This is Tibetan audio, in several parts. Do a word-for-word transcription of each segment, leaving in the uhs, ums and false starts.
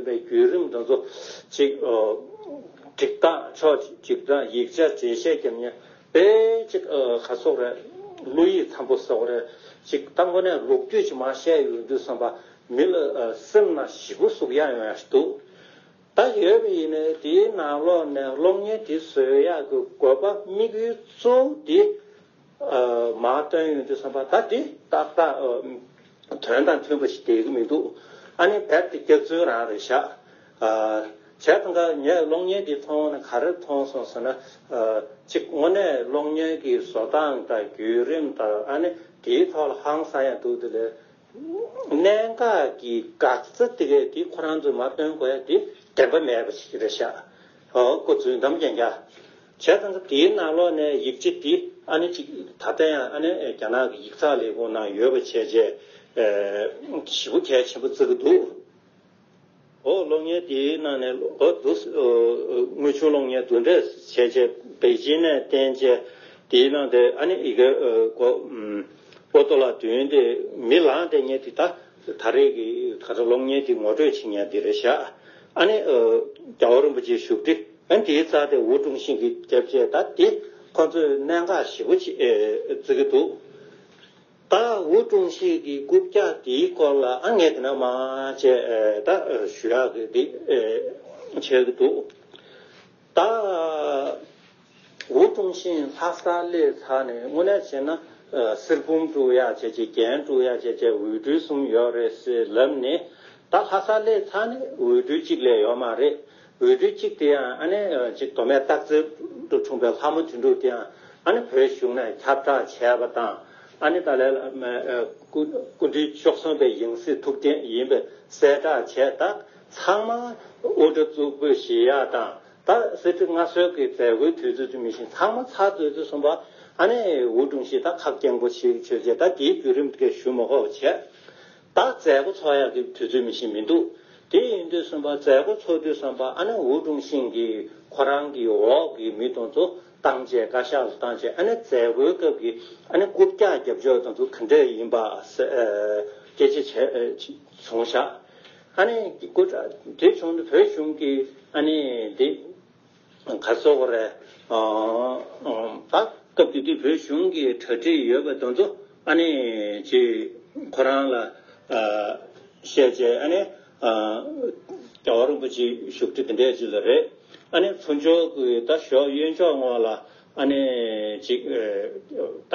པའི་བརྒྱུད་རིམ་དེ་ཚོ་ཅིག་ཨ་སྒྲིག་སྟངས་ཕྱོགས་སྒྲིག་སྟངས་ཡིག་ཆ་འགྲེལ་བཤད་བརྒྱབ་ནས་དཔེ་ཅིག་ཨ་ག་སོག་རེད། བློ་ཡིད་ཚིམ་པོ་སོག་རེད། ཅིག་ད་དངོས་གནས་ལོ་རྒྱུས་ཅིག་མར་བཤད་ཡོང་དུས་ཙམ་པ་མི་ལ་ཨ་སེམས་ནང་ཞེ་པོ་ཟུག་ཡག་ཡོང་ཡག་ཞིག་འདུག་ད་ཡོད་པ་ཡིན་ནའི་དེའི་ནང་ལོགས་ནས་གློག་བརྙན་དེ་བཟོ་ཡག་གི་དགོས་པ་དམིགས་ཡུལ་གཙོ་བོ་དེ་ཨ་མར་བཏོན་ཡོང་དུས་ཙམ་པ་ད་དེ་ཏག་ཏག་ཨ་དོན་དང་མཐུན་པ་ཞིག་བསྡད་ཀྱི་མི་འདུག་ཨ་ནི་རྦད་དེ་སྐྱག་རྫུན་རང་རེད་ཤག་ཨ་བྱས་ཙང་ཀ་ངས་གློག་བརྙན་འདི་མཐོང་ནས་ག་རེ་མཐོང་སོང་ཟེར་ན། ཨ་གཅིག་དངོས་གནས་གློག་བརྙན་གྱི་བཟོ་སྟངས་དང་བརྒྱུད་རིམ་དང་ཨ་ནི་དེའི་ཐོག་ལ་ཧང་སང་ཡག་འདུག་དེ་ལས། གནད་འགག་གི་འགག་རྩ་དེ་གས་དེ་ཁོ་རང་ཚོས་མར་སྟོན་དགོས་ཡ་དེ་བདེན་པ་མེད་པ་ཞིག་རེད་ཤག་ཨོ་ཁོ་རྫུན་གཏམ་རྐྱང་རྐྱང་བྱས་ཙང་ཀ་དེའི་ནང་ལོགས་ནས་ཡིག་ཆ་དེ་ཨ་ནི་ཅིག་ད་ལྟ་ཡང་ཨ་ནི་རྒྱ་ནག་གི་ཡིག་ཚགས་ལས་ཁུངས་ནང་ཡོད་པ་བྱས་བྱས་ཞེ་པོ་གལ་ཆེན་པོ་བརྩི་གི་འདུག་ཨོ་གློག་བརྙན་དེའི་ནང་ནས་ཨོ་འདུག་ཨོ་དངུལ་ཆུ་གློག་བརྙན་འདི་འདྲས་བྱས་བྱས་པེ་ཅིན་ནས་བསྟན་བྱས་དེའི་ནང་དེ་ཨ་ནི་ཡི་གེ་ཨོ་གོ་ཨོ་ཏོ་ལ་དུས་ཡུན་དེ་མི་ལངས་བསྡད་མཁན་དེ་ད་ད་རེས་ཀྱི་ག་ཚོད་གློག་བརྙན་དེ་ངོ་སྤྲོད་བྱེད་མཁན་དེ་རེད་ཤག་ཨ་ནི་ཨོ་རྒྱལ་བ་རིན་པོ་ཆེའི་བཞུགས་ཁྲི་ཨ་ནི་དེའི་རྩ་དེ་ཝུའུ་ཀྲུང་ཤིན་གྱིས་བརྒྱབ་བྱས་ད་དེ་ཁོ་ཚོས་གནད་འགག་ཞེ་པོ་ཅིག་ཨེ་བརྩི་གི་འདུག་ད་ཝུའུ་ཀྲུང་ཤིས་ཀྱི་རྐུབ་བཀྱག་དེའི་སྐོར་ལ་ཨ་ངས་དེ་ན་མ་བྱས་ཨེ་ད་ཨེ་ཞུ་ཡག་གི་འདི་ཨེ་བྱེད་ཀྱི་འདུག་ད་ཝུའུ་ཀྲུང་ཤིས་ལྷ་སར་སླེབས་ཚར་ནས་དངོས་གནས་བྱས་ན་ཨེ་གསེར་བུམ་དཀྲུག་ཡག་བྱས་བྱས་རྒྱན་དཀྲུག་ཡག་བྱས་བྱས་འོས་སྤྲུལ་གསུམ་ཡོད་རེད་ཟེར་ལབ་ནས་ད་ལྷ་སར་སླེབས་ཚར་ནས་འོས་སྤྲུལ་གཅིག་ལས་ཡོད་མ་རེད། འོས་སྤྲུལ་གཅིག་དེ་ཡང་ཨ་ནི་ཅིག་མདོ་སྨད་སྟག་འཚེར་དུ་འཁྲུངས་པའི་ལྷ་མོ་དོན་གྲུབ་དེ་ཡང་ཨ་ནི་བོད་གཞུང་ནས་ཁྱབ་བསྒྲགས་བྱས་པ་དང་ཨ་ནི་ད་ལན་སྐུ་སྐུ་ཕྲེང་བཅུ་གསུམ་པའི་ཡང་སྲིད་ཐུབ་བསྟན་ཡིན་པའི་གསལ་བསྒྲགས་བྱས། ད་ཚང་མ་དབུ་སྐྲ་གཙུག་ཕུད་བཞེས་ཡག་དང་ད་གསེར་ཁྲི་མངའ་གསོལ་གྱི་མཛད་སྒོའི་དུས་ཚོད་དུ་མི་ཤེས་ཚང་མ་ཚར་དུས་ཚོད་སོང་པ་ཨ་ནི་ཝུའུ་ཀྲུང་ཤིས་ད་ཁ་སྐྱེངས་པོ་བྱེད་བྱེད་བྱས་ད་དེའི་བརྒྱུད་རིམ་དེ་གས་ཞུ་མ་དགོས་པ་བྱས། ད་མཛད་སྒོ་ཚོགས་ཡག་གི་དུས་ཚོད་མི་ཤེས་མི་འདུག་དེ་ཡིན་དུས་ཙམ་པ་མཛད་སྒོ་ཚོགས་དུས་ཙམ་པ་ཨ་ནི་ཝུའུ་ཀྲུང་ཤིས་ཀྱིས་ཁོ་རང་གི་འོག་གི་མི་དེ་ཚོ་བཏང་བྱས་བཀའ་ཤག་ལ་བཏང་བྱས་ཨ་ནི་མཛད་སྒོའི་སྐབས་ཀྱི་ཨ་ནི་རྐུབ་བཀྱག་རྒྱབ་ཕྱོགས་དེ་ཚོ་ག་འདྲས་ཡིན་པ་སྐད་ཆ་བྱས་བྱུང་ཤག་ཨ་ནི་སྐུ་དྲག་དེ་བྱུང་དུས་བོད་གཞུང་གིས་ཨ་ནི་འདི། ག་སོག་རེད། ད་སྐབས་དེ་དུས་བོད་གཞུང་གི་གྲ་སྒྲིག་ཡོད་པ་དེ་ཚོ་ཨ་ནི་ཅིག་ཁོ་རང་ལ་བཤད་བྱས་ཨ་ནི་རྒྱལ་བ་རིན་པོ་ཆེའི་བཞུགས་ཁྲི་དེ་འདྲས་ཅིག་ལ་རེད། ཨ་ནི་ཚུར་ཕྱོགས་ཀྱི་ད་ཞོགས་གཡོན་ཕྱོགས་ངོས་ལ་ཨ་ནི་ཅིག་ད་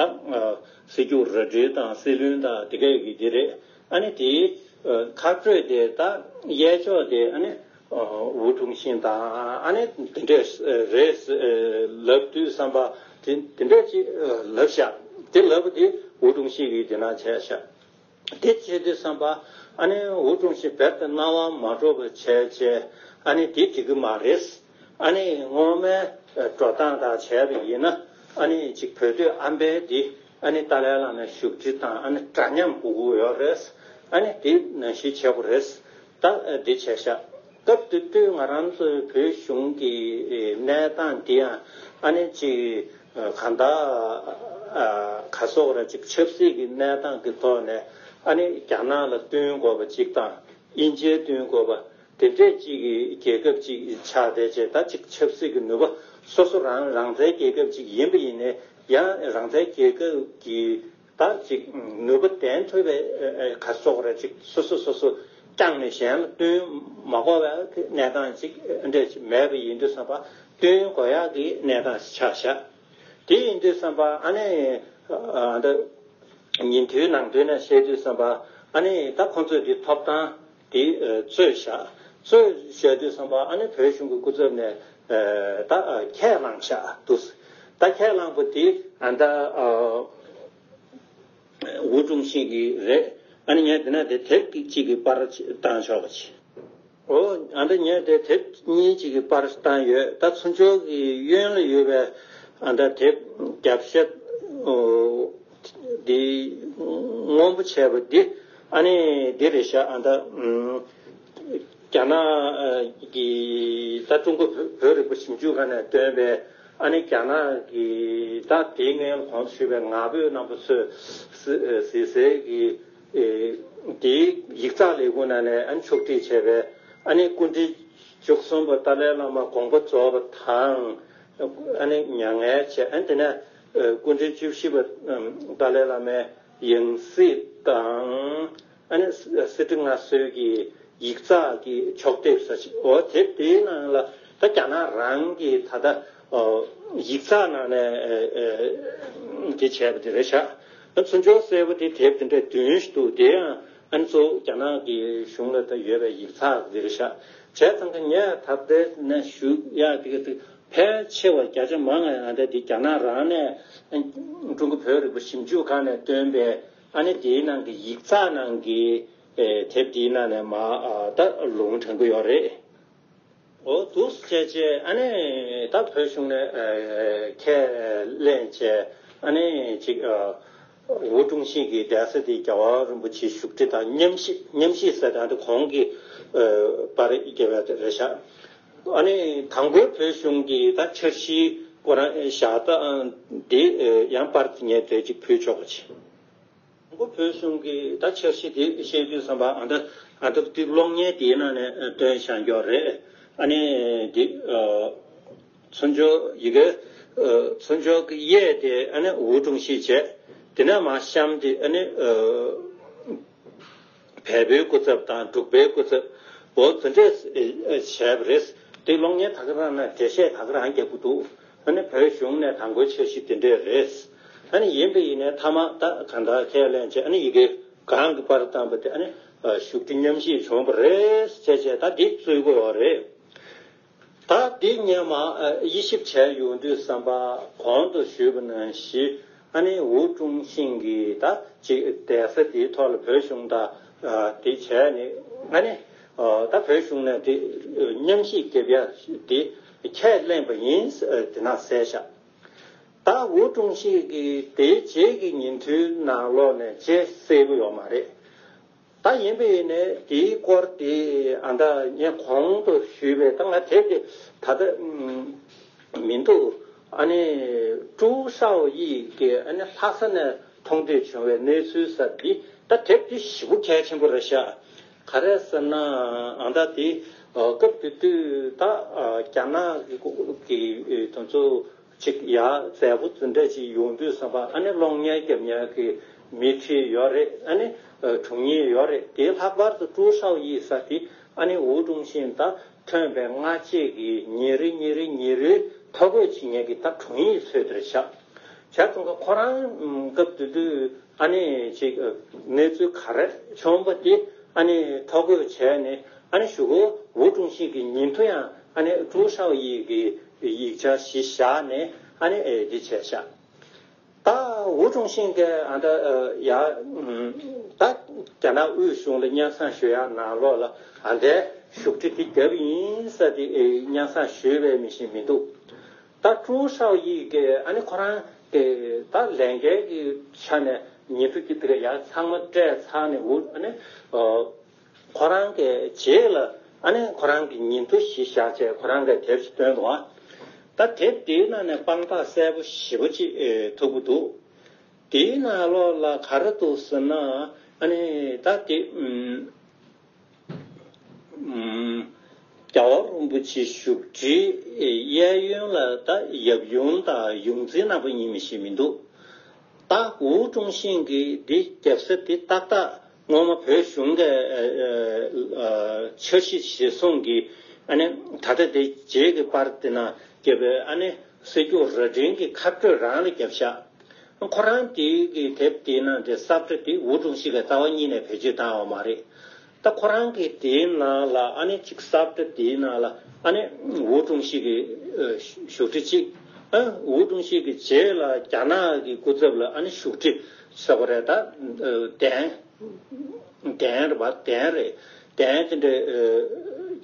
སྲིད་སྐྱོང་ར་སྤྲེལ་དང་སྲིད་བློན་དང་དེ་གས་ཀྱི་དེ་རེད། ཨ་ནི་དེའི་ཁ་སྤྲོད་དེ་ད་གཡས་ཕྱོགས་དེ་ཨ་ནི་ཝུའུ་ཀྲུང་ཤིས་དང་ཨ་ནི་དེ་འདྲས་རེད་ལབ་དུས་ཙམ་པ་དེ་དེ་འདྲས་ཅིག་ལབ་ཤག་དེ་ལབ་པ་དེ་ཝུའུ་ཀྲུང་ཤིས་ཀྱིས་དེ་ན་བྱས་ཤག་དེ་བྱེད་དུས་ཙམ་པ་ཨ་ནི་ཝུའུ་ཀྲུང་ཤིས་རྦད་དེ་སྣང་བ་མ་འགྲོ་བ་བྱས་བྱས་ཨ་ནི་དེ་འགྲིག་གི་མ་རེད། ཨ་ནི་སྔོན་མའི་འགྲོ་སྟངས་དང་བྱས་པ་ཡིན་ན་ཨ་ནི་ཅིག་བོད་སྡོད་ཨམ་བན་འདི་ཨ་ནི་ཏཱ་ལའི་བླ་མའི་བཞུགས་ཁྲི་དང་ཨ་ནི་འདྲ་མཉམ་དགོས་ཀྱི་ཡོད་རེད། ཨ་ནི་དེ་ནང་བཞིན་བྱེད་དགོས་རེད། ད་འདི་བྱས་ཤག་སྐབས་དེ་དུས་ང་རང་ཚོའི་བོད་གཞུང་གི་གནས་སྟངས་འདི་ཡང་ཨ་ནི་ཅིག་གང་ལྟར་ག་སོག་ར་ཅིག་ཆབ་སྲིད་ཀྱི་གནས་སྟངས་ཀྱི་ཐོག་ནས་ཨ་ནི་རྒྱ་ནག་ལ་བསྟུན་དགོས་པ་ཅིག་དང་དབྱིན་ཇིའི་བསྟུན་དགོས་པ། དེ་འདྲས་ཅིག་གི་རྒྱལ་ཁབ་ཅིག་ཆགས་བསྡད་བྱས་ད་ཅིག་ཆབ་སྲིད་ཀྱི་ནུས་པ་སོ་སོ་རང་རང་བཙན་རྒྱལ་ཁབ་ཅིག་ཡིན་པ་ཡིན་ནའི་ཡང་རང་བཙན་རྒྱལ་ཁབ་ཀྱི་ད་ཅིག་ནུས་པ་ལྡན་ཐུབ་པའི་ག་སོག་ར་ཅིག་སོ་སོ་སོ་སོ་བསྐྱངས་ནས་གཞན་ལ་བསྟུན་མ་དགོས་པའི་གནས་སྟངས་ཅིག་འདྲས་ཅིག་མེད་པ་ཡིན་དུས་ཙམ་པ་བསྟུན་དགོས་ཡག་གི་གནས་སྟངས་ཤིག་ཆགས་ཤག་དེ་ཡིན་དུས་ཙམ་པ་ཨ་ནི་ཨ་ད། ཉིན་ཐོའི་ནང་དོན་ནས་བཤད་དུས་ཙམ་པ་ཨ་ནི་ད་ཁོང་ཚོས་འདི་ཐོབ་ཐང་འདི་རྩོད་བཞག་རྩོད་བཞག་དུས་ཙམ་པ་ཨ་ནི་བོད་གཞུང་གི་སྐུ་ཚབ་ནས་ད་ཁས་བླངས་བཞག་འདུག་ད་ཁས་བླངས་པ་འདི་ཨ་ད་ཝུའུ་ཀྲུང་ཤིས་ཀྱི་རེད། ཨ་ནི་ངས་འདི་ན་དེ་དེབ་གཅིག་གི་པར་བཏང་ཆོག་པ་བྱེད། ཨོ་ཨ་འདྲ་ངས་དེ་དེབ་གཉིས་ཅིག་གི་པར་བཏང་ཡོད། ད་ཚུར་ཕྱོགས་ཀྱི་གཡོན་ལ་ཡོད་པའི་ཨ་འདྲ་དེབ་རྒྱབ་ཤ་འདི་སྔོན་པོ་བྱས་པ་འདི་ཨ་ནི་འདི་རེད་ཤག་ཨ་འདྲ་རྒྱ་ནག་གི་ད་ཀྲུང་གོ་བོད་རིག་པ་ཞིབ་འཇུག་ཁང་ནས་བཏོན་པའི་ཨ་ནི་རྒྱ་ནག་གི་ད་དེའི་སྔོན་གོང་དུ་ཞུས་པའི་ང་ཕོད་རྣམ་པ་ཚོས་གཟིགས་གཟིགས་གཟིགས་ཀྱི། དེའི་ཡིག་ཚགས་ལས་ཁུངས་ནང་ནས་ཨ་ནི་ཕྱོགས་སྒྲིག་བྱས་པའི་ ཨ་ནི་སྐུ་ཕྲེང་བཅུ་གསུམ་པ་ཏཱ་ལའི་བླ་མ་དགོངས་པ་རྫོགས་པ་དང་། ཨ་ནི་མྱ་ངན་བྱས། ཨ་ནི་དེ་ནས་སྐུ་ཕྲེང་བཅུ་བཞི་པ་ཏཱ་ལའི་བླ་མའི་ཡང་སྲིད་དང་། ཨ་ནི་གསེར་ཁྲི་མངའ་གསོལ་གྱི་ཡིག་ཚགས་ཀྱི་ཕྱོགས་དེབ་ཟེར་ཞིག་འོ་དེབ་དེའི་ནང་ལ་ད་རྒྱ་ནག་རང་གི་ད་ལྟ་ཡིག་ཚགས་ནང་ནས་དེ་བྱས་པ་དེ་རེད་ཤག་ཚུར་འབྱོར་གསལ་པོ་དེ་དེབ་དེ་འདྲ་བདུན་ཞིག་འདུག་དེ་ཡང་ཨ་ནི་གཙོ་བོ་རྒྱ་ནག་གི་གཞུང་ལ་ད་ཡོད་པའི་ཡིག་ཚགས་དེ་རེད་ཤག་བྱས་ཙང་ཀ་ངས་ད་ལྟའི་ནས་ཞུ་ཡག་དེ་ག་དེ་ཕལ་ཆེ་བ་བརྒྱ་ཆ་མང་ང་ཡང་དེ་རྒྱ་ནག་རང་ནས་ཀྲུང་གོ་བོད་རིག་པ་ཞིབ་འཇུག་ཁང་ནས་བཏོན་པའི་ཨ་ནི་དེའི་ནང་གི་ཡིག་ཚགས་ནང་གི་དེབ་དེའི་ནང་ནས་མ་ད་ལུང་དྲན་གི་ཡོད་རེད། འོ་འདུག་སེ་བྱས་བྱས་ཨ་ནི་ད་བོད་གཞུང་ནས་ཁས་ལེན་བྱས་ཨ་ནི་ཅིག་ཝུའུ་ཀྲུང་ཞིན་གྱི་གདན་ས་དེ་རྒྱལ་བ་རིན་པོ་ཆེའི་བཞུགས་ཁྲི་དང་མཉམ་གཤིབ་མཉམ་གཤིབ་ཟེར་དང་དེ་གོང་གི་པར་རྒྱབ་པ་རེད་ཤག་ཨ་ནི་དང་པོའི་བོད་གཞུང་གི་ད་འཆར་གཞིའི་སྐོར་བཞག་སྟངས་དེ་ཡང་པར་དེ་ངས་དེ་ཅིག་ཕུལ་ཆོག་པ་བྱས། དང་པོ་བོད་གཞུང་གི་ད་འཆར་གཞི་དེ་བཤད་དུས་ཙམ་པ་ཨ་ད་ཨ་ད་དེ་གློག་བརྙན་དེའི་ནང་ནས་སྟོན་བཞག་རྒྱུ་རེད། ཨ་ནི་དེ་ཚུར་འབྱོར་ཡི་གེ་ཚུར་འབྱོར་གྱི་གཡས་དེ་ཨ་ནི་ཝུའུ་ཀྲུང་ཞིན་བྱས། དེ་ནས་མར་གཤམ་དེ་ཨ་ནི་བལ་པོའི་སྐུ་ཚབ་དང་འབྲུག་པའི་སྐུ་ཚབ་འོ་དེ་འདྲས་བྱས་པ་རེད། དེ་གློག་བརྙན་ད་ག་རང་ན་འགྲེལ་བཤད་ད་ག་རང་རྒྱག་གི་འདུག་ཨ་ནི་བོད་གཞུང་ནས་དང་པོའི་འཆར་གཞི་དེ་འདྲས་རེད། ཨ་ནི་ཡིན་པ་ཡིན་ནའི་མཐའ་མ་ད་གང་ལྟར་ཁས་ལེན་བྱས་ཨ་ནི་ཡི་གེ་གང་གི་པར་བཏང་པ་དེ་ཨ་ནི་བཞུགས་ཁྲི་མཉམ་གཤིབ་བྱུང་བ་རེད་ཟེར་བྱས་ད་འདི་རྩོད་དགོས་པ་རེད། ད་འདི་ངས་མ་དབྱེ་ཞིབ་བྱས་ཡོང་དུས་ཙམ་པ་གོང་དུ་ཞུས་པ་ནང་བཞིན་ཨ་ནི་ཝུའུ་ཀྲུང་ཞིན་གྱིས་ད་ཅིག་གདན་ས་དེའི་ཐོག་ལ་བོད་གཞུང་དང་དེ་བྱས་ནས་ཨ་ནི་ད་བོད་གཞུང་ནས་དེ་མཉམ་གཤིབ་རྒྱབ་ཡ་དེ་ཁས་ལེན་པ་ཡིན་དེ་ནང་གསལ་བཞག་ད་ཝུའུ་ཀྲུང་ཞི་གིས་དེའི་རྗེས་ཀྱི་ཉིན་ཐོའི་ནང་ལོགས་ནས་ཅེས་གསལ་པོ་ཡོད་མ་རེད། ད་ཡིན་པས་ནས་དེའི་སྐོར་དེ་ཨ་ད་ངས་གོང་དུ་ཞུས་པའི་ད་ང་དེབ་དེ་ད་ལྟ་མི་འདུག་ཨ་ནི་ཀྲུའུ་ཧྲའོ་ཡི་གིས་ཨ་ནི་ལྷ་ས་ནས་མཐོང་ཐོས་བྱུང་བའི་གནས་ཚུལ་ཟེར་འདི་ད་དེབ་དེ་ཞེ་པོ་གལ་ཆེན་པོ་རེད་ཤག་ག་རེ་ཟེར་ན་ཨ་ད་དེ་སྐབས་དེ་དུས་ད་རྒྱ་ནག་གི་དེ་ཚོ། ཅིག་ཡ་མཛད་སྒོ་འཛིན་གྲྭ་ཅིག་ཡོང་དུས་ཙམ་པ་ཨ་ནི་གློག་བརྙན་རྒྱབ་མཁན་གྱི་མི་ཁྲིད་ཡོད་རེད། ཨ་ནི་དྲུང་ཡིག་ཡོད་རེད། དེ་ལྷག་པར་དུ་ཀྲུའུ་ཧྲའོ་ཡི་ཟེར་དེ་ཨ་ནི་ཝུའུ་ཀྲུང་ཞིན་དང་ཐོན་པའི་སྔ་རྗེས་ཀྱི་ཉིན་རེ་ཉིན་རེ་ཉིན་རེའི་ཐོ་འགོད་བྱེད་མཁན་གྱི་ད་དྲུང་ཡིག་ཚོད་དེ་རེད་ཤག་བྱས་ཙང་ཁོ་རང་སྐབས་དེ་དུས་ཨ་ནི་ཅིག་གནས་ཚུལ་ག་རེ་བྱུང་བ་དེ་ཨ་ནི་ཐོ་འགོད་བྱས་ནས་ཨ་ནི་གཞུག་གུ་ཝུའུ་ཀྲུང་ཞིན་གྱི་ཉིན་ཐོ་ཡང་ཨ་ནི་ཀྲུའུ་ཧྲའོ་ཡི་གི་ཡིག་ཆ་གཞི་བཞག་ནས་ཨ་ནི་ཨེ་འདི་བྱས་ཤག་ད་ཝུའུ་ཀྲུང་ཞིན་གྱི་ཨ་ད་ཡ་ད་རྒྱ་ནག་དབུས་གཞུང་ལ་སྙན་སེང་ཞུ་ཡག་ནང་ལོགས་ལ་ཨ་འདའི་བཞུགས་ཁྲི་འདི་བརྒྱབ་ཡིན་ཟེར་ཏེ་སྙན་སེང་ཞུས་པའི་མི་ཞིག་མི་འདུག་ད་ཀྲུའུ་ཧྲའོ་ཡི་གི་ཨ་ནི་ཁོ་རང་གི་ད་ལས་འགན་གྱི་ཆ་ནས་ཉིན་ཐོ་གི་དེ་ག་ཡ་ཚང་མ་སྤྲད་ཚར་ནས་འུ་ཨ་ནི་ཁོ་རང་གི་རྗེས་ལ་ཨ་ནི་ཁོ་རང་གི་ཉིན་ཐོ་གཞི་བཞག་བྱས་ཁོ་རང་གི་དེབ་ཞིག་བཏོན་འདུག་ད་དེབ་དེའི་ནང་ནས་དཔང་རྟགས་གསལ་པོ་ཞེ་པོ་ཅིག་ཐུབ་ཀྱི་འདུག་དེའི་ནང་ལོགས་ལ་ག་རེ་འདུག་ཟེར་ན་ཨ་ནི་ད་དེ་ཨུམ། རྒྱལ་བ་རིན་པོ་ཆེ་བཞུགས་ཁྲིའི་གཡས་གཡོན་ལ་ད་ཡབ་ཡུམ་དང་ཡོངས་འཛིན་རྣམ་པ་གཉིས་མིན་ཞིག་མི་འདུག་ད་ཝུའུ་ཀྲུང་ཞིན་གྱིས་འདི་རྒྱབ་ས་འདི་ཏག་ཏག་སྔོན་མ་བོད་གཞུང་གི་འཆར་གཞི་གཞིར་བཟུང་གིས་ཨ་ནི་ད་ལྟ་དེ་རྗེས་ཀྱི་པར་དེ་ན་རྒྱབ་པའི་ཨ་ནི་སྲིད་སྐྱོང་རྭ་སྒྲེང་གི་ཁ་སྤྲོད་རང་ལ་རྒྱབ་ཤག་ཁོ་རང་དེའི་གི་དེབ་དེའི་ནང་དེ་ས་བཀྲ་དེ་ཝུའུ་ཀྲུང་ཞི་གི་རྩ་བ་ཉིད་ནས་བེད་སྤྱོད་བཏང་བ་མ་རེད། ད་ཁོ་རང་གི་དེའི་ནང་ལ་ཨ་ནི་གཅིག་ས་བཀྲ་དེའི་ནང་ལ་ཨ་ནི་ཝུའུ་ཀྲུང་ཞི་གི་བཞུགས་ཁྲི་གཅིག་ཝུའུ་ཀྲུང་ཞི་གི་རྗེས་ལ་རྒྱ་ནག་གི་སྐུ་ཚབ་ལ་ཨ་ནི་བཞུགས་ཁྲི་ཟེར་བ་རེད། ད་གདན་གདན་རེད་པ། གདན་རེད། གདན་དེ་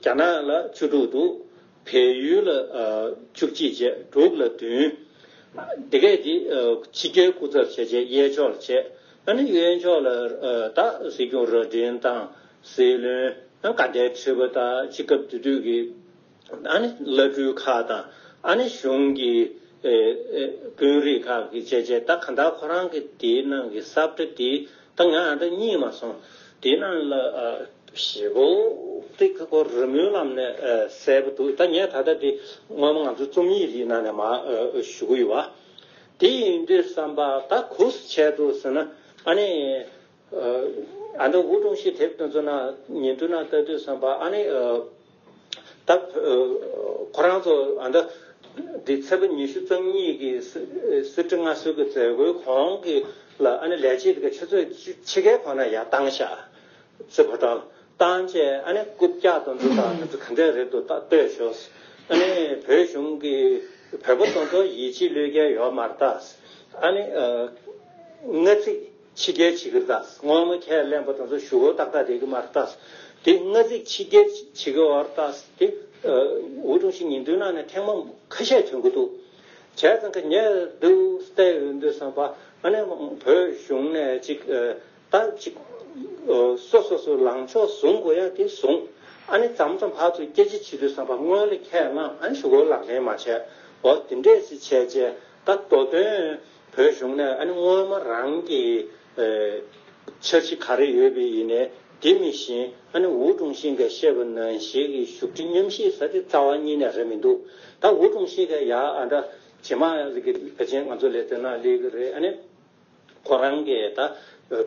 འདྲ་རྒྱ་ནག་ལ་བཅུ་དྲུག་འདུག་བལ་ཡུལ་ལ་བཅུ་གཅིག་བྱས། འབྲུག་ལ་བདུན། དེ་གས་དེ་ཕྱི་རྒྱལ་སྐུ་ཚབ་བྱས་བྱས་གཡས་ཕྱོགས་ལ་བྱས། ཨ་ནི་གཡོན་ཕྱོགས་ལ་ད་སྲིད་སྐྱོང་རྭ་སྒྲེང་དང་སྲིད་བློན་དགའ་ལྡན་ཁྲི་པ་དང་སྤྱི་ཁྱབ་དེ་དུས་ཀྱི་ཨ་ནི་བླ་སྤྲུལ་ཁག་དང་ཨ་ནི་གཞུང་གི་དཔོན་རིགས་ཁག་གི་བྱས་བྱས་ད་ག་ད་ཁོ་རང་གི་དེའི་ནང་གི་ས་བཀྲ་དེ་ད་ང་ཨ་ད་རྙེད་མ་སོང་། དེའི་ནང་ལ་ཞེ་པོ་ དེ་ཁོ་རི་མོའི་ལམ་ནས་གསལ་པོ་འདུག་ད་ངས་ད་ལྟ་དེ་སྔོན་མ་ང་ཚོ་རྩོམ་ཡིག་རིགས་ནང་ནས་མར་ཞུ་གི་ཡོད་བ། དེ་ཡིན་དུས་བསམ་པ་ད་གུས་བྱས་འདུག་ཟེར་ན། ཨ་ནི་ཨ་ད་ཝུ་ཀྲུང་ཞི་དེབ་དེ་ཚོ་ནང་ཉིན་ཐོ་ནང་ལྟ་དུས་བསམ་པ་ཨ་ནི། ད་ཁོ་རང་ཚོ་ཨ་ད་འདི་ཚེས་པ་ཉི་ཤུ་རྩ་གཉིས་ཀྱི་སི་ཁྲི་མངའ་གསོལ་གྱི་མཛད་སྒོའི་གོང་གི་ལ་ཨ་ནི་ལས་བྱེད་དེ་ག་ཆུ་ཚོད་ཕྱེད་ཀའི་གོང་ན་ཡར་བཏང་ཤག་རྩེ་ཕོ་བྲང་བཏང་བྱས་ཨ་ནི་རྐུབ་བཀྱག་དང་འདི་དང་འདི་ཚོ་ག་འདྲས་རེད་འདུག་ད་ལྟོས་ཤོག་ཨ་ནི་བོད་གཞུང་གི་བོད་པ་དེ་ཚོ་ཡིད་ཆེས་བློས་འགེལ་ཡོད་མ་རེད་ད། ཨ་ནི་སྔ་ཚིག་ཕྱི་འགེལ་བྱེད་ཀྱི་རེད་ད། སྔོན་མ་ཁས་ལེན་པ་དེ་ཚོ་གཞུག་གུ་ཏག་ཏག་བསྡད་ཀྱི་མ་རེད་ད། དེ་སྔ་ཚིག་ཕྱི་འགེལ་བྱེད་ཀྱི་ཡོད་རེད་ད། དེ་ཝུ་ཀྲུང་ཞི་ཉིན་ཐོའི་ནང་ནས་ཐེངས་མ་ཁ་ཤས་ཐོན་གྱི་འདུག་བྱས་ཙང་གི་ངས་འདུག་བལྟས་ཡོང་དུས་བསམ་པ་ཨ་ནི་བོད་གཞུང་ནས་ཅིག་ད་ཅིག་སོ་སོ་སོ་ལངས་ཕྱོགས་བཟུང་དགོས་ཡ་དེ་བཟུང་། ཨ་ནི་མཚམས་མཚམས་ཕར་ཚུར་སྐད་ཆ་བྱེད་དུས་བསམ་པ་སྔོན་ལ་ཁས་བླངས་ཨ་ནི་གཞུག་གུ་ལག་ལེན་མ་བྱས། འོ་དེ་འདྲས་ཅིག་བྱས་རྗེས་ད་མདོ་དོན་བོད་གཞུང་ནས་ཨ་ནི་སྔོན་མ་རང་གི་འཆར་གཞི་ག་རེ་ཡོད་པ་ཡིན་ནའི་དེ་མི་བཞིན་ཨ་ནི་ཝུ་ཀྲུང་ཞི་གིས་བཤད་པ་ནང་བཞིན་གྱི་བཞུགས་ཁྲི་མཉམ་བཞེས་ཟེར་དེ་རྩ་བ་ཉིད་ནས་རེད་མི་འདུག་ད་ཝུ་ཀྲུང་ཞི་གིས་ཡ་ཨ་འདྲ་རྗེས་མ་གི་ཕལ་ཆེར་ང་ཚོ་ལས་དོན་ནང་སླེབས་ཀྱི་རེད། ཨ་ནི་ཁོ་རང་གིས་ད་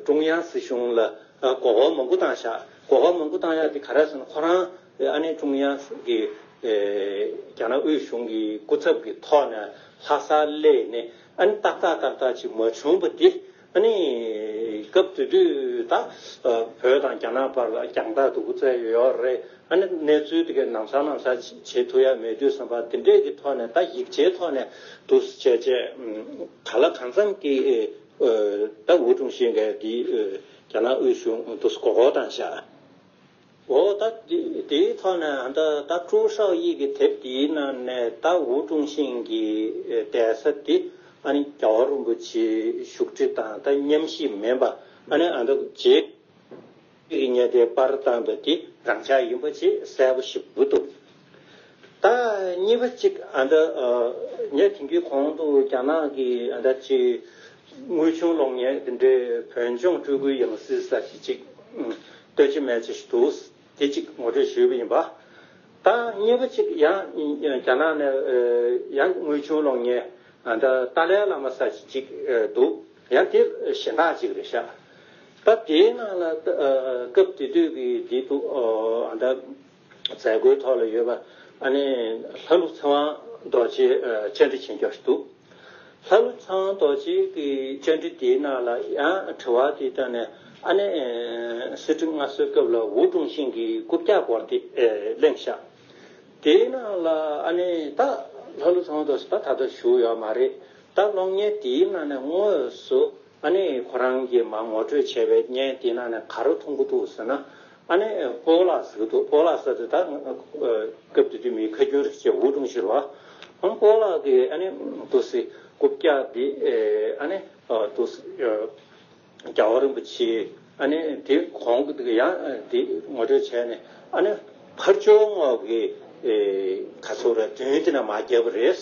ཀྲུང་དབྱང་སྲིད་གཞུང་ལ་མགོ་སྐོར་མང་པོ་བཏང་ཤག་མགོ་སྐོར་མང་པོ་བཏང་ཡག་དེ་ག་རེ་ཟེར་ན་ཁོ་རང་ཨ་ནི་ཀྲུང་དབྱང་གི་རྒྱ་ནག་དབུས་གཞུང་གི་སྐུ་ཚབ་ཀྱི་ཐོག་ནས་ལྷ་སར་སླེབས་ནས་ཨ་ནི་ཏག་ཏག་ཏག་ཏག་ཅིག་མ་བྱུང་བ་དེ། ཨ་ནི་སྐབས་དེ་དུས་ད་བོད་དང་རྒྱ་ནག་བར་ལ་རྒྱང་ཐག་འདུག་ཚད་ཡོད་རེད། ཨ་ནི་གནས་ཚུལ་དེ་གའི་ནམ་སང་ནམ་སང་བྱེད་ཐུབ་ཡ་མེད་དུས་བསམ་པ་དེ་འདྲས་ཀྱི་ཐོག་ནས་ད་ཡིག་ཆའི་ཐོག་ནས་འདུག་བྱས་བྱས་ག་ལ་གང་འཚམ་གྱི་ད་ཝུ་ཀྲུང་ཞི་གིས་འདི་རྒྱ་ནག་དབུས་གཞུང་འདུག་མགོ་སྐོར་བཏང་ཤག་འོ་ད་དེ་དེའི་ཐོག་ནས་ད་ད་ཀྲུའུ་ཧྲའོ་ཡི་གི་དེབ་དེའི་ནང་ནས་ད་ཝུ་ཀྲུང་ཞི་གི་གདན་ས་དེ་ཨ་ནི་རྒྱལ་བ་རིན་པོ་ཆེའི་བཞུགས་ཁྲི་དང་ད་མཉམ་གཤིབ་མིན་པ་ཨ་ནི་ཨ་ད་རྗེ་གི་གཉེར་གཏད་པར་བཏང་བ་དེ་རང་འཇགས་ཡིན་པ་ཅིག་གསལ་པོ་ཞིག་འདུག་ད་གཉིས་པ་གཅིག་ཨ་འདི་ངས་དེང་གི་གོང་དུ་རྒྱ་ནག་གི་ཨ་འདི་ཅིག་དངུལ་ཆུང་གློག་བརྙན་དེ་འདྲའི་བོད་ལྗོངས་སྤྲུལ་སྐུའི་ཡང་སྲིད་ཟེར་ཞིག་ཅིག་ལྟོས་ཅི་མེད་ཅི་ཞིག་འདུག་དེ་གཅིག་ངོ་སྤྲོད་ཞུས་པ་ཡིན་པ། ད་གཉིས་པ་གཅིག་ཡང་རྒྱ་ནག་ནས་ཡང་དངུལ་ཆུང་གློག་བརྙན་ཨ་འདི་ཏཱ་ལའི་བླ་མ་ཟེར་ཞིག་ཅིག་འདུག་ཡང་དེ་གཞན་དག་ཅིག་རེད་ཤག་ད་དེའི་ནང་ལ་སྐབས་དེ་དུས་ཀྱི་དེ་འདུག་ཨ་འདི། མཛད་སྒོའི་ཐོག་ལ་ཡོད་པ་ཨ་ནི་ལྷ་ཀླུ་ཚེ་དབང་རྡོ་རྗེས་བཅར་འདྲི་བྱེད་མཁན་ཞིག་འདུག་ལྷ་ཀླུ་ཚེ་དབང་རྡོ་རྗེ་གི་བཅར་འདྲི་དེའི་ནང་ལ་ཡང་དྲི་བ་དེ་ལྟར་ནས་ཨ་ནི་སྲིད་ཁྲི་མངའ་གསོལ་སྐབས་ལ་ཝུ་ཀྲུང་ཞིན་གྱི་རྐུབ་བཀྱག་སྐོར་དེ་གླེང་ཤག་དེའི་ནང་ལ་ཨ་ནི་ད་ལྷ་ཀླུ་ཚེ་དབང་རྡོ་རྗེ་ད་ད་ལྟ་བཞུགས་ཡོད་མ་རེད། ད་གློག་བརྙན་དེའི་ནང་ནས་དངོས་སུ། ཨ་ནི་ཁོ་རང་གིས་མར་ངོ་སྤྲོད་བྱས་པའི་བརྙན་དེ་ནང་ནས་ག་རེ་མཐོང་གི་འདུག་ཟེར་ན། ཨ་ནི་སྤོ་ལགས་ཟེར་གི་འདུག་སྤོ་ལགས་ཟེར་དེ་ད་སྐབས་དེ་དུས་མིང་ཁ་རྒྱུན་རེད་ཅེས་ཝུ་ཀྲུང་ཞི་རེད་བ། ཨ་སྤོ་ལགས་ཀྱིས་ཨ་ནི་འདུག་སེ་རྐུབ་བཀྱག་འདི་ཨ་ནི་འདུག་སེ་རྒྱལ་བ་རིན་པོ་ཆེ་ཨ་ནི་དེ་གོང་གི་དེ་ཡང་དེ་ངོ་སྤྲོད་བྱས་ནས་ཨ་ནི་ཕར་ཕྱོགས་ངོས་ཀྱི་ག་ཚོད་རེད་དོན་དེ་ན་མ་བརྒྱབ་པ་རེད།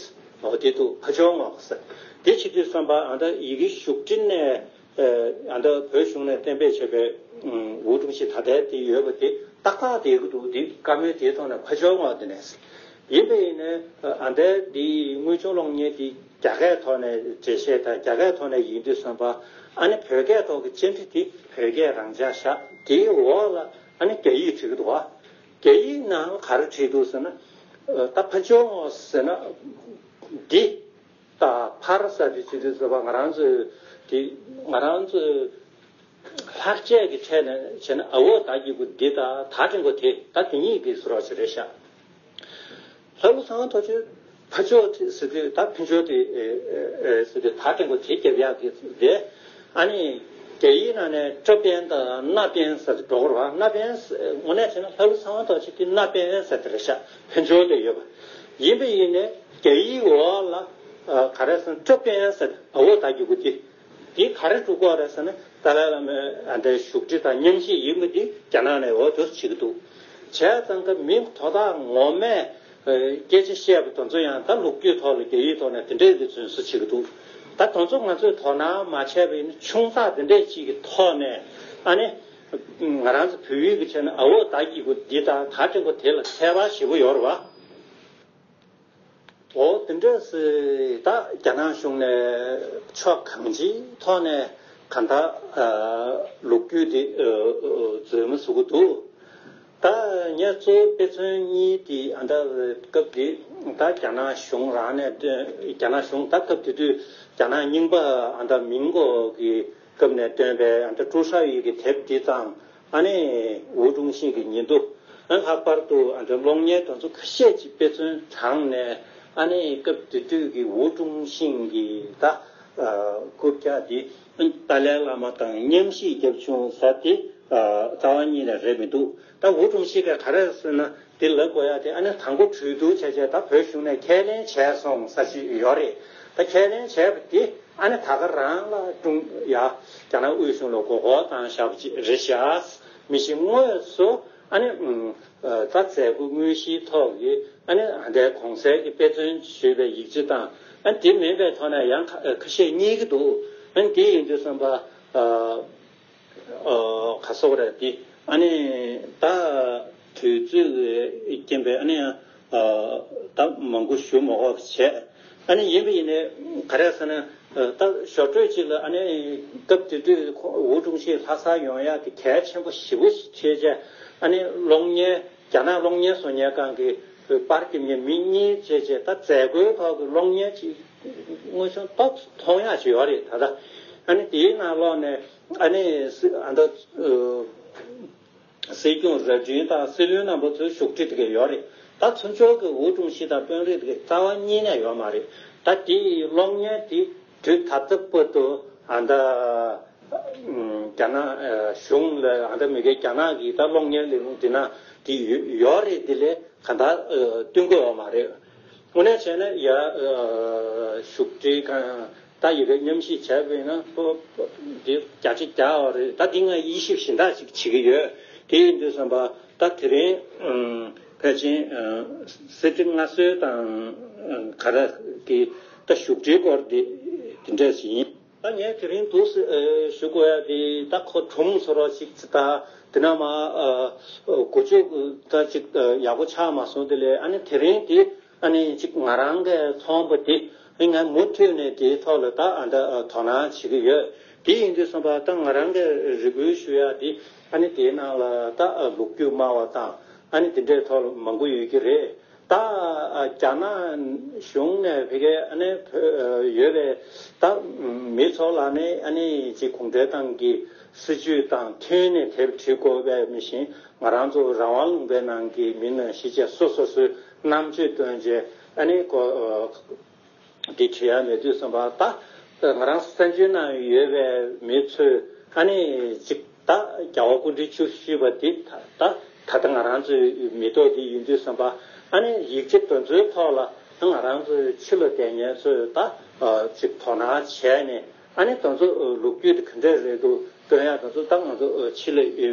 འོ་དེ་འདུག་ཕར་ཕྱོགས་ངོས་ཟེར་དེ་བྱེད་དུས་བསམ་པ་ཨ་ད་ཡི་གེ་བཞུགས་ཁྲི་ནས། ཨ་ད་བོད་གཞུང་ནས་གཏན་འབེབས་བྱས་པའི་ཝུ་ཀྲུང་ཞི་ད་ལྟའི་དེ་ཡོད་པ་དེ་ཏག་ཏག་བསྡད་ཀྱི་འདུག་དེ་བཀའ་མོལ་དེའི་ཐོག་ནས་ཕར་ཕྱོགས་ངོས་དེ་ནས་ཡིན་པ་ཡིན་ནའི་ཨ་ད་དེ་དངུལ་ཆུང་གློག་བརྙན་དེ་རྒྱ་སྐད་ཐོག་ནས་འགྲེལ་བཤད་དང་རྒྱ་སྐད་ཐོག་ནས་ཡིན་དུས་བསམ་པ་ཨ་ནི་བོད་སྐད་ཐོག་གི་བཅར་འདྲི་དེ་བོད་སྐད་རང་འཇགས་བཞག་དེའི་འོག་ལ་ཨ་ནི་རྒྱ་ཡིག་བྲིས་ཀྱི་འདུག་བ། རྒྱ་ཡིག་ནང་ག་རེ་བྲིས་འདུག་ཟེར་ན་ད་ཕར་ཕྱོགས་ངོས་ཟེར་ན་འདི། ད་ཕར་ཟེར་དེ་ཅི་དེ་ཟེར་བ་ང་རང་ཚོས་དེ་ང་རང་ཚོས་ལྷག་བཅས་ཀྱི་ཕྲད་ནས་བྱས་ན་འ་འོག་ད་གི་གུ་འདི་ད་ད་འདྲེན་གོ་དེ་ད་དེ་གཉིས་ཀྱི་སུ་ར་ཞིག་རེད་ཤག་ལྷ་ཀླུ་ཚེ་དབང་རྡོ་རྗེ་ཕར་ཕྱོགས་དེ་ཟེར་དུས་ད་ཕན་ཕྱོགས་དེ་ཟེར་དུས་ད་འདྲེན་གོ་དེ་རྒྱབ་ཡག་གི་དེ་ཨ་ནི་རྒྱ་ཡིག་ནང་ནས་ཀྲ་པན་དང་ན་པན་ཟེར་དུ་འགྲོ་གི་རེད་བ། ན་པན་དངོས་གནས་བྱས་ན་ལྷ་ཀླུ་ཚེ་དབང་རྡོ་རྗེ་དེ་ན་པན་ཟེར་དེ་རེད་ཤག་ཕན་ཕྱོགས་དེ་ཡོད་པ། ཡིན་པ་ཡིན་ནའི་རྒྱ་ཡིག་འོག་ལ་ག་རེ་ཟེར་ན་ཀྲ་པན་ཟེར་འ་འོག་ད་གི་གུ་དེ་དེ་ག་རེ་འབྲུ་དགོས་རེད་ཟེར་ན་ཏཱ་ལའི་བླ་མའི་ཨ་འདྲའི་བཞུགས་ཁྲི་དང་མཉམ་གཤིབ་ཡིན་པ་དེ་རྒྱ་ནག་ནས་འོ་དེ་བྱེད་ཀྱི་འདུག་བྱས་ཙང་ཀ་མི་དོ་བདག་ངོ་མས་སྐད་ཆ་བཤད་པ་དེ་ཚོ་ཡང་ད་ལོ་རྒྱུས་ཐོག་ལ་རྒྱ་ཡིག་ཐོག་ནས་དེ་འདྲས་ཀྱི་རྫུན་བཟོ་བྱེད་ཀྱི་འདུག་ད་དེ་ཚོ་ང་ཚོས་དོ་སྣང་མ་བྱས་པ་ཡིན་ན་ཆུང་ཙག་དེ་འདྲས་ཅིག་གི་ཐོག་ནས་ཨ་ནི། ང་རང་ཚོ་བོད་ཡིག་གི་ཆ་ནས་ཨ་འོ་ད་ཡིག་གུ་འདི་དང་ད་ཕྲན་བུ་དེ་ལ་ཁྱད་པར་ཞེ་པོ་ཡོད་རེད་བ། འོ་དེ་འདྲ་སེ་ད་རྒྱ་ནག་གཞུང་ནས་ཕྱོགས་གང་ཅིའི་ཐོག་ནས་གང་ལྟར་ལོ་རྒྱུས་དེ་རྫུན་མ་བཟོ་གི་འདུག་ད་ངས་གཙོ་བོ་དཔེ་མཚོན་གཉིས་དེ་ཨ་ད་སྐབས་དེ་ད་རྒྱ་ནག་གཞུང་རང་ནས་རྒྱ་ནག་གཞུང་ད་སྐབས་དེ་དུས་རྒྱ་ནག་རྙིང་པ་ཨ་ད་མིང་གོ་གི་སྐབས་ནས་བཏོན་པའི་ཨ་ད་ཀྲུའུ་ཧྲ་ཡི་གི་དེབ་འདི་དང་ཨ་ནི་ཝུའུ་ཀྲུང་ཤིས་ཀྱི་ཉིན་ཐོ། ཨ་ལྷག་པར་དུ་ཨ་ད་གློག་བརྙན་དེ་ཚོ་ཁ་ཤས་ཅིག་དཔེ་མཚོན་དྲངས་ནས་ཨ་ནི་སྐབས་དེ་དུས་ཀྱི་ཝུའུ་ཀྲུང་ཤིས་ཀྱི་ད་རྐུབ་བཀྱག་འདི་ཏཱ་ལའི་བླ་མ་དང་མཉམ་གཤིབ་བརྒྱབ་བྱུང་ཟེར་དེ་རྩ་བ་ཉིད་ནས་རེད་མི་འདུག་ད་ཝུའུ་ཀྲུང་ཤིས་ཀྱིས་ག་རེ་ཟེར་ན་འདི་ལབ་དགོས་ཡ་དེ་ཨ་ནི་དང་པོ་གྲོས་བསྡུར་བྱས་བྱས་ད་བོད་གཞུང་ནས་ཁས་ལེན་བྱས་སོང་ཟེར་གྱི་ཡོད་རེད། ད་ཁས་ལེན་བྱས་པ་དེ་ཨ་ནི་ད་ག་རང་ལ་ཀྲུང་ཡ་རྒྱ་ནག་དབུས་གཞུང་ལ་མགོ་སྐོར་བཏང་བཞག་པ་ཅིག་རེད་ཤག་མི་ཤེས་དངོས་སུ་ཨ་ནི་ད་མཛད་སྒོ་དངོས་གཞིའི་ཐོག་གི་ཨ་ནི་ཨ་འདའི་གོང་གསལ་གྱི་དཔེ་མཚོན་ཞུས་པའི་ཡིག་ཆ་དང་ཨ་ནི་དེ་མིན་པའི་ཐོག་ནས་ཡང་ཁ་ཁ་ཤས་རྙེད་ཀྱི་འདུག་ཨ་ནི་དེ་ཡིན་དུས་ཙམ་པ། ཨ་ག་སོག་རེད་དེ་ཨ་ནི་ད་དུས་ཚོད་རྐྱེན་པས་ཨ་ནི་ཨ་ད་མང་པོ་ཞུ་མ་དགོས་པ་བྱས། ཨ་ནི་ཡིན་པ་ཡིན་ནའི་ག་རེ་ཟེར་ན་ད་ཞོར་འཕྲོས་གཅིག་ལ་ཨ་ནི་སྐབས་དེ་དུས་ཁོ་ཝུའུ་ཀྲུང་ཤིས་ལྷ་སར་ཡོང་ཡག་དེ་གལ་ཆེན་པོ་ཞེ་པོ་ཞིག་བྱས་བྱས་ཨ་ནི་གློག་བརྙན་རྒྱ་ནག་གློག་བརྙན་བཟོ་མཁན་ཁང་གི་པར་རྒྱབ་མཁན་མི་གཉིས་བྱས་བྱས་ད་མཛད་སྒོའི་ཐོག་གི་གློག་བརྙན་ཅིག་དངོས་བྱུང་ཏོག་ཙམ་མཐོང་ཡག་ཅིག་ཡོད་རེད་ད་ལྟ། ཨ་ནི་དེའི་ནང་ལོགས་ནས་ཨ་ནི་སི་ཨ་ད་ཨ་སྲིད་སྐྱོང་རྭ་སྒྲེང་དང་སྲིད་བློན་རྣམ་པ་ཚོའི་བཞུགས་ཁྲི་དེ་ག་ཡོད་རེད། ད་ཚུན་ཆོད་ཀྱི་ཝུའུ་ཀྲུང་ཤིས་དང་དཔོན་རིགས་དེ་ག་རྩ་བ་ཉིད་ནས་ཡོད་མ་རེད། ད་དེའི་གློག་བརྙན་དེ་དུས་ད་ལྟ་བར་དུ་ཨ་ད་རྒྱ་ནག་གཞུང་ལ་ཨ་ད་མི་སྒེར་རྒྱ་ནག་གི་ད་གློག་བརྙན་ལས་ཁུངས་དེ་ན་དེ་ཡོད་རེད། དེ་ལས་ག་ད་སྟོན་གྱི་ཡོད་མ་རེད། དངོས་གནས་བྱས་ན་ཡ་བཞུགས་ཁྲི་གང་ད་ཡི་གེ་མཉམ་གཤིབ་བྱས་པ་ཡིན་ན་ཁོ་འདི་བརྒྱ་ཆ་བརྒྱ་བ་རེད། ད་འདི་ང་དབྱེ་ཞིབ་གཞན་དག་ཅིག་བྱེད་ཀྱི་ཡོད། དེ་ཡིན་དུས་ཙམ་པ་ད་དེ་རིང་ཕལ་ཆེར་སྲིད་ཁྲི་མངའ་གསོལ་དང་ག་རེ་གི་ད་བཞུགས་ཁྲིའི་སྐོར་འདི་འདི་འདྲས་ཡིན། ད་ངས་དེ་རིང་འདུག་ཞུ་དགོས་ཡ་དེ་ད་ཁོ་གྲུང་སོ་རོགས་ཅིག་ད་དེ་ན་མ་གོ་ཆོད་ད་ཅིག་ཡག་པོ་ཆགས་མ་སོང་། དེ་ལས་ཨ་ནི་དེ་རིང་དེ། ཨ་ནི་ཅིག་ང་རང་གིས་མཐོང་པ་དེ་ཨ་ནི་ང་མུ་མཐུད་ནས་དེའི་ཐོག་ལ་ད་ཨ་ད་དོ་སྣང་བྱེད་ཀྱི་ཡོད། དེ་ཡིན་དུས་ཙམ་པ་ད་ང་རང་གིས་རེ་སྐུལ་ཞུ་ཡག་དེ་ཨ་ནི་དེའི་ནང་ལ་ད་ལོ་རྒྱུས་སྨྲ་བ་དང་ཨ་ནི་དེ་འདྲའི་ཐོག་ལ་མང་པོ་ཡོད་ཀྱི་རེད། ད་རྒྱ་ནག་གཞུང་ནས་ཕ་གིའི་ཨ་ནི་བོད་ཡོད་པའི་ད་མི་ཚོ་ལ་ནི་ཨ་ནི་ཅིག་གུང་ཁྲན་ཏང་གི་སྲིད་བྱུས་དང་མཐུན་ནས་དེབ་བྲིས་དགོས་པས་མི་ཤེས། ང་རང་ཚོ་རང་དབང་ལུང་པའི་ནང་གི་མི་ནང་བཞིན་བྱས་སོ་སོ་སོའི་རྣམ་དཔྱོད་བཏོན་བྱས་ཨ་ནི་ཀོ་འདི་བྲིས་ཡ་མེད་དུས་ཙམ་པ་ད་ང་རང་གསན་བརྗོད་གནང་ཡོད་པའི་མི་ཚོས་ཨ་ནི་ཅིག་ད་རྒྱལ་བ་སྐུ་ཕྲེང་བཅུ་བཞི་པ་འདི་ད་ད་ལྟ་ང་རང་ཚོའི་མི་ཐོག་འདི་ཡིན་དུས་ཙམ་པ་ཨ་ནི་ཡིག་ཆ་དེ་ཚོའི་ཐོག་ལ་ང་རང་ཚོའི་ཕྱི་ལ་བསྡད་མཁན་ཚོས་ད་ཅིག་དོ་སྣང་བྱས་ནས། ཨ་ནི་དེ་ཚོ་ལོ་རྒྱུས་དེ་ག་འདྲས་རེད་འདུག་སྟོན་ཡག་དེ་ཚོ་ད་ང་ཚོ་ཕྱི་ལ་ཡོད་པའི་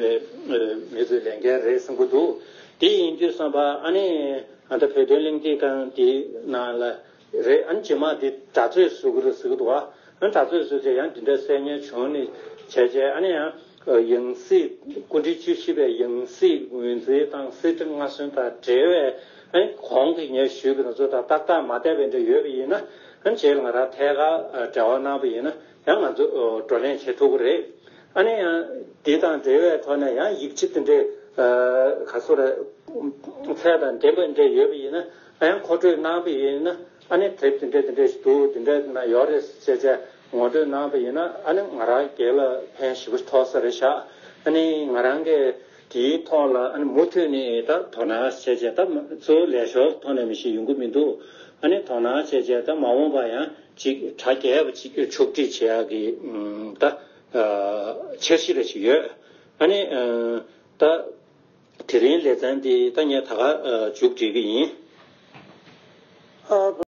མི་ཚོའི་ལས་འགན་རེད་བསམ་གྱི་འདུག་དེ་ཡིན་དུས་ཙམ་པ་ཨ་ནི་ཨ་ད་བོད་དོན་གླེང་སྟེགས་ཁང་དེའི་ནང་ལ་རེད། ཨ་ནི་རྗེས་མ་དེ་འདྲ་རྩོད་བཟོ་གི་རེད་ཟེར་གི་འདུག་ཨ་ནི་འདྲ་རྩོད་བཟོས་ཚེ་ཡང་དེ་འདྲ་གསལ་ཉན་བྱུང་ནས་བྱས་རྗེས་ཨ་ནི་ཡང་ཡང་སྲིད་སྐུ་ཕྲེང་བཅུ་བཞི་པའི་ཡང་སྲིད་ངོས་འཛིན་དང་སྲིད་ཁྲི་མངའ་གསོལ་དང་འབྲེལ་བའི་ཨ་ནི་གོང་གི་ངས་ཞུས་པ་དེ་ཚོ་དང་ཏག་ཏག་མ་བལྟས་པའི་འདྲ་ཡོད་པ་ཡིན་ན་ཨ་ནི་རྗེས་ལ་ང་རང་ཐད་ཀར་འབྲེལ་བ་གནང་པ་ཡིན་ན། ཡང་ང་ཚོ་བགྲོ་གླེང་བྱེད་ཐུབ་ཀྱི་རེད། ཨ་ནི་ཡང་འདི་དང་འབྲེལ་བའི་ཐོག་ནས་ཡང་ཡིག་ཆ་དེ་འདྲའི་ག་ཚོད་རེད། ཚད་དང་ལྡན་པ་འདྲ་ཡོད་པ་ཡིན་ན་ཨ་ཡང་མཁོ་སྤྲོད་གནང་པ་ཡིན་ན་ཨ་ནི་དེབ་དེ་འདྲ་དེ་འདྲ་ཞིག་འདུག་དེ་འདྲ་ན་ཡོད་རེད་ཟེར་བྱས་ངོ་སྤྲོད་གནང་པ་ཡིན་ན་ཨ་ནི་ང་རང་སྒེར་ལ་ཕན་ཞེ་པོ་ཐོགས་ས་རེད་ཤག་ཨ་ནི་ང་རང་གིས་དེའི་ཐོག་ལ་ཨ་ནི་མུ་མཐུད་ནས་ད་དོ་སྣང་བྱས་བྱས་ད་གཙོ་བོ་ལས་ཞོར་ཐོག་ནས་མི་ཤེས་ཡོང་གི་མི་འདུག་ཨ་ནི་དོ་སྣང་བྱས་བྱས་ད་མ་འོངས་པ་ཡང་ཅིག་གྲ་རྒྱས་པ་ཅིག་ཕྱོགས་སྒྲིག་བྱེད་ཡག་གི་ཨམ་ད་འཆར་གཞི་རེ་ཞིག་ཡོད། ཨ་ནི་ཨ་ད་དེ་རིང་ལེ་ཚན་འདི་ད་ངས་ད་ག་ཨ་མཇུག་སྒྲིལ་གི་ཡིན།